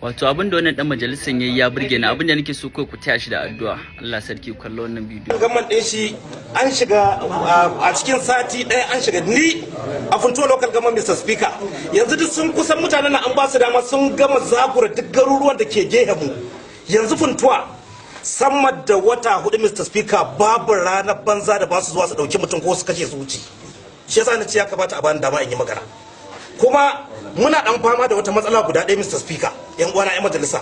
Wato abin da wannan dan majalisar yayi ya burge ni. Abin da nake so kai, ku taya shi da addu'a. Allah sarki, kallo wannan bidiyo. Government ɗin shi an shiga a cikin sati ɗaya, an shiga ni a Funtuwa Local Government, Mr. Speaker. Yanzu duk sun kusan mutanen nan an ba su dama sun gama zagura duk garuruwan da ke gehe mu. Yanzu Funtuwa sama da wata 4, Mr. Speaker, babu ranar banza da ba su zuwa su ɗauki mutum ko su kashe su wuce. Shi yasa na ce ya kamata a bani dama in yi magana. Kuma muna dan fama da wata matsala guda ɗaya, Mr. Speaker, yan uwana yan majalisa.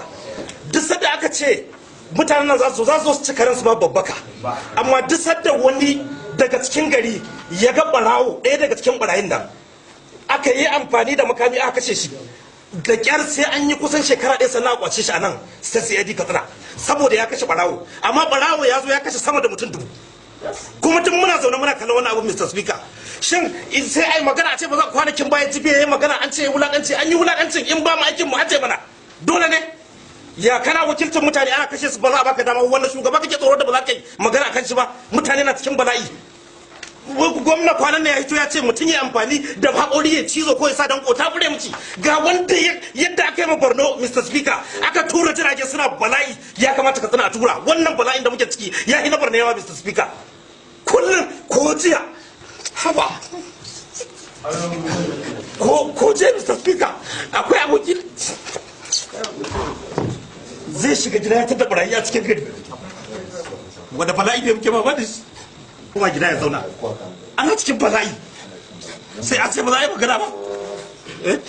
Duk sanda aka ce mutanen nan za su ci karensu ba babbaka, amma duk sanda wani daga cikin gari ya ga barawo, ɗaya daga cikin barayin nan aka yi amfani da makami aka kashe shi, da kyar sai an yi kusan shekara 1 sannan a kwace shi a nan sai CID Katsina, saboda ya kashe barawo. Amma barawo ya zo ya kashe sama da mutum 1000, kuma tun muna zaune muna kallon wani abu. Mr. Speaker, shin sai ai magana a ce ba za? Kwanakin baya jibi yayi magana, an ce wulakanci, an yi wulakancin. In ba mu aikin mu aje mana, dole ne. Ya kana wakilcin mutane ana kashe su, ba za a baka dama? Wannan shugaba kake tsoro da ba za ka yi magana akan shi ba? Mutane na cikin bala'i. Gwamna kwanan nan ya hito ya ce mutum ya amfani da haƙori ya cizo ko ya sa dan kota bure muci. Ga wanda yadda aka yi ma Borno, Mr. Speaker, aka tura jirage suna bala'i. Ya kamata ka tsina a tura. Wannan bala'in da muke ciki ya yi na Borno yawa, Mr. Speaker. Kullum, ko jiya, haba, ko jiya, Mr. Speaker, akwai aboki zai shiga gida ya tada barayi a cikin gari. Wanda bala'i ne muke ba da shi kuma gida ya zauna, ana cikin bala'i, sai a ce ba za a yi magana ba, eh.